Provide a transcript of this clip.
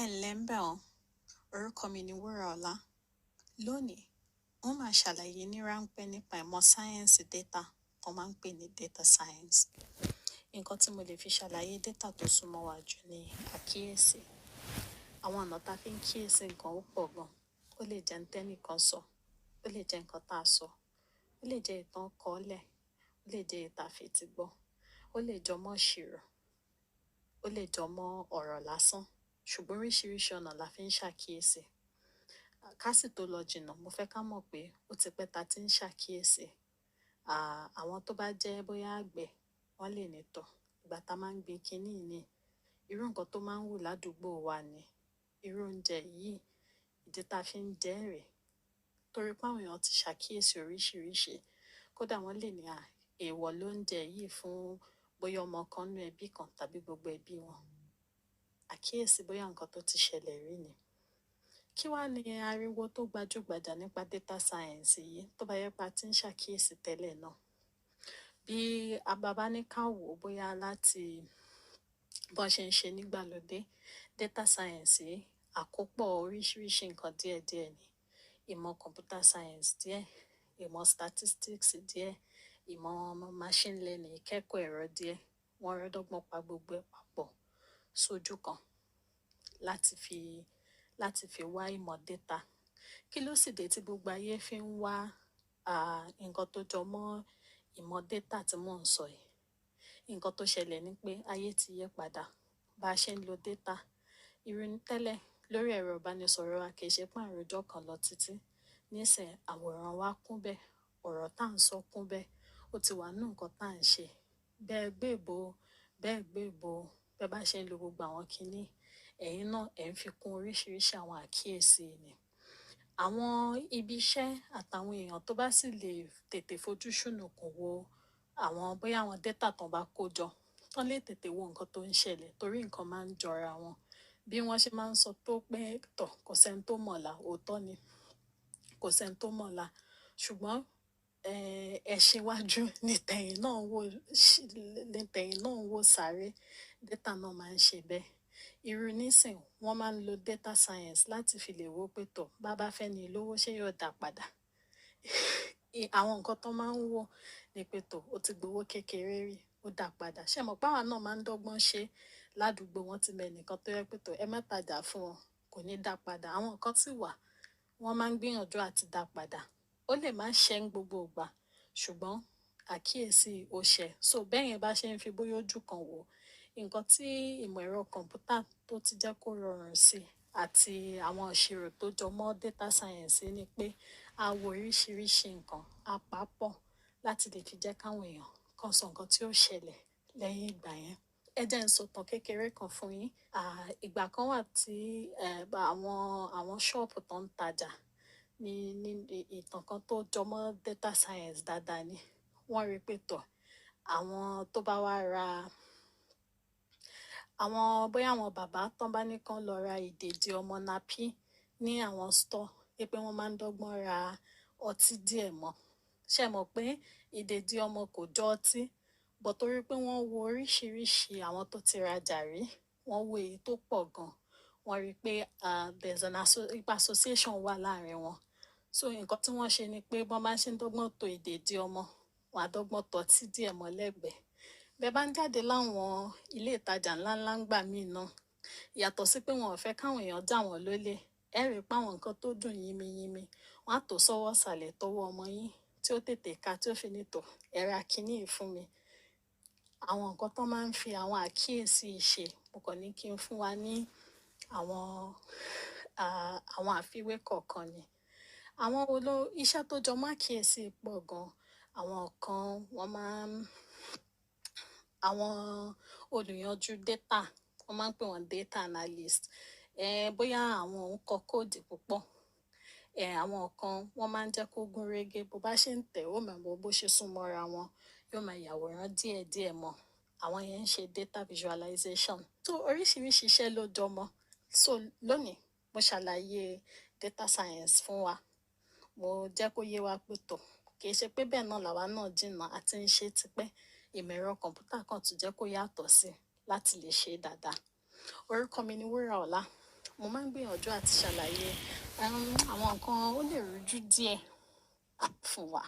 Ẹ ǹlẹ́ ńbẹ̀-ún, orúkọ mi ni Wúràọlá. Lónìí, n ó máa ṣàlàyé ní ráńpẹ́ nípa ìmọ̀ sáyẹ́ǹsì data tán máa ń pè ní data science. Nǹkan tí mo lè fi ṣàlàyé data tó súnmọ́ wa jù ni àkíyèsí. Àwọn ọ̀nà tá fi ń kíyèsí nǹkan ó pọ̀ gan. Ó lè jẹ́ n tẹ́nìkan sọ, ó lè jẹ́ nǹkan tá sọ, ó lè jẹ́ èyí tán kọọ́lẹ̀, ó lè jẹ́ èyí tá fetí gbọ́, ó lè jọmọ́ ìṣirò, ó lè jọmọ́ ọ̀rọ̀ lásán. Ṣùgbọ́n oríṣiríṣi ọ̀nà la fi ń ṣàkíyèsí. Ká sì tó lọ jìnnà, mo fẹ́ ká mọ̀ pé ó ti pẹ́ ta tí ń ṣàkíyèsí. Àwọn tó bá jẹ́ bóyá àgbẹ̀, wọ́n lè ní tọ̀. Ìgbà tá máa ń gbin kiní yìí ni, irú nǹkan tó máa ń wù ládùúgbò wa ni, irú oúnjẹ yìí, ìdí tá fi ń jẹ ẹ́ rèé. Torí pé àwọn èèyàn ti ṣàkíyèsí oríṣiríṣi. Kódà wọ́n lè ní à, èèwọ̀ lóúnjẹ yìí fún bóyá ọmọ kan nínú ẹbí kan tàbí gbogbo ẹbí wọn. Àkíyèsí bóyá nǹkan tó ti ṣẹlẹ̀ rí ni. Kí wá ni ariwo tó gbajúgbajà nípa data science yìí tó bá jẹ́ pé a ti ń ṣàkíyèsí tẹ́lẹ̀ náà? Bí a bá bá ní ká wò ó bóyá láti bọ́n ṣe ń ṣe nígbàlódé, data science yìí, àkópọ̀ oríṣiríṣi nǹkan díẹ̀díẹ̀ ni. Ìmọ̀ computer science díẹ̀, ìmọ̀ statistics díẹ̀, ìmọ̀ machine learning, ìkẹ́kọ̀ọ́ ẹ̀rọ díẹ̀. Wọ́n rọ́dọ́gbọ́n pa gbogbo ẹ̀ papọ̀ sójú kan láti fi wá ìmọ̀ data. Kí ló sì dé tí gbogbo ayé fi ń wá nǹkan tó jọmọ́ ìmọ̀ data tí mò ń sọ yìí? Nǹkan tó ṣẹlẹ̀ ni pé ayé ti yí padà. Bá ṣe ń lo data, irú tẹ́lẹ̀ lórí ẹ̀rọ ìbánisọ̀rọ̀ wa kì í ṣe pé à ń rojọ́ kan lọ títí. Nísìnyí, àwòrán wa kún bẹ́ẹ̀, ọ̀rọ̀ tá ń sọ kún bẹ́ẹ̀, ó ti wà nínú nǹkan tá ń ṣe. Bẹ́ẹ̀ gbéèbó, bẹ́ẹ̀ gbéèbó, bẹ́ bá ṣe ń lo gbogbo àwọn kiní, ẹ̀yin náà ẹ̀ ń fi kún oríṣiríṣi àwọn àkíyèsí ni. Àwọn ibi iṣẹ́ àtàwọn èèyàn tó bá sì lè tètè fojú ṣùnùkùn wo àwọn bóyá àwọn data tán bá kó jọ, tán lè tètè wo nǹkan tó ń ṣẹlẹ̀ torí nǹkan máa ń jọra wọn. Bí wọ́n ṣe máa ń sọ tó pé tọ̀, kò sẹ́ni tó mọ̀la, òótọ́ ni. Kò sẹ́ni tó mọ̀la. Ṣùgbọ́n, ẹṣin iwájú ní tẹ̀yìn náà ń wò, ní tẹ̀yìn náà ń wò sáré. Data náà máa ń ṣe bẹ́ẹ̀. Irú nísìnyí, wọ́n máa ń lo data science láti fi lè wo pé tọ̀, bá bá fẹ́ ní lówó ṣé yóò dà padà. Àwọn nǹkan tó máa ń wò ní pé tọ̀, ó ti gbowó kékeré rí, ó dà padà. Ṣé ẹ mọ̀ pé àwa náà máa ń dọ́gbọ́n ṣe ládùúgbò wọn tí mọ ẹnìkan tó jẹ́ pé tọ̀, ẹ má tajà fún wọn, kò ní dà padà. Àwọn nǹkan sì wà, wọ́n máa ń gbìyànjú àti dà padà. Ó lè má ṣẹ ní gbogbo ìgbà, ṣùgbọ́n àkíyèsí ó ṣẹ. So bẹ́yẹn bá ṣe ń fi bóyá ojú kan wò, nǹkan tí ìmọ̀ ẹ̀rọ kọ̀m̀pútà tó ti jẹ́ kó rọrùn sí àti àwọn ìṣirò tó jọmọ́ data science ni pé a wo oríṣiríṣi nǹkan, a pàápọ̀ láti lè fi jẹ́ káwọn èèyàn kan sọ nǹkan tí ó ṣẹlẹ̀ lẹ́yìn ìgbà yẹn. Ẹ jẹ́ n sọ ìtàn kékeré kan fún yín. Ìgbà kan wà tí, àwọn ṣọ́ọ̀bù tó ń tajà ní ìtàn kan tó jọmọ́ data science dáadáa ni. Wọ́n rí pé tọ̀, àwọn tó bá wá ra, àwọn bóyá àwọn bàbá tó bá ní kí wọ́n lọ ra ìdèdí ọmọ nappy ní àwọn store, wípé wọ́n máa ń dọ́gbọ́n ra ọtí díẹ̀ mọ́. Ṣé ẹ mọ̀ pé ìdèdí ọmọ kò jọ ọtí? But torí pé wọ́n wo oríṣiríṣi àwọn tó ti rajà rí, wọ́n wo èyí tó pọ̀ gan. Wọ́n rí pé, there's an association wà láàrin wọn. So nǹkan tí wọ́n ṣe ni pé bọ́n bá ṣe ń dọ́gbọ́n to ìdèdí ọmọ, wọ́n á dọ́gbọ́n tọ́ ọtí díẹ̀ mọ́ lẹ́gbẹ̀ẹ́. Bẹ́ bá ń jáde láwọn ilé ìtajà ńlá ńlá ńgbà míì náà, yàtọ̀ sí pé wọn ò fẹ́ káwọn èèyàn já wọn lólè, ẹ rí pé àwọn nǹkan tó dùn yínmiyínmi, wọ́n á tò sọ́wọ́ ìsàlẹ̀ tọwọ́ ọmọ yín tí ó tètè ka tí ó fi ní tọ̀, ẹ ra kiní yìí fún mi. Àwọn nǹkan tó máa ń fi àwọn àkíyèsí ṣe, mo kàn ní kí n fún wa ní àwọn àfiwé kọ̀ọ̀kan ni. Àwọn wo ló, iṣẹ́ tó jọmọ́ àkíyèsí pọ̀ gan. Àwọn kan wọ́n máa ń, àwọn olùyanjú data, wọ́n máa ń pè wọ́n data analyst. Bóyá àwọn ń kọ code púpọ̀. Àwọn kan wọ́n máa ń jẹ́ kó gúnrégé, bó bá ṣe ń tẹ̀, ó máa mọ bó ṣe sún mọ́ra wọn, yóò máa yàwòrán díẹ̀díẹ̀ mọ́. Àwọn yẹn ń ṣe data visualization. So oríṣiríṣi iṣẹ́ ló jọmọ́. So lónìí, mo ṣàlàyé data science fún wa. Mo jẹ́ kó yé wa pé tọ̀, kì í ṣe pé bẹ́ẹ̀ náà làwa náà jìnnà àti ń ṣe tipẹ́. Ìmọ̀ ẹ̀rọ kọ̀m̀pútà kan tún jẹ́ kó yàtọ̀ sí láti lè ṣe dáadáa. Orúkọ mi ni Wúràọlá. Mo máa ń gbìyànjú àti ṣàlàyé àwọn nǹkan ó lè rújú díẹ̀ fún wa.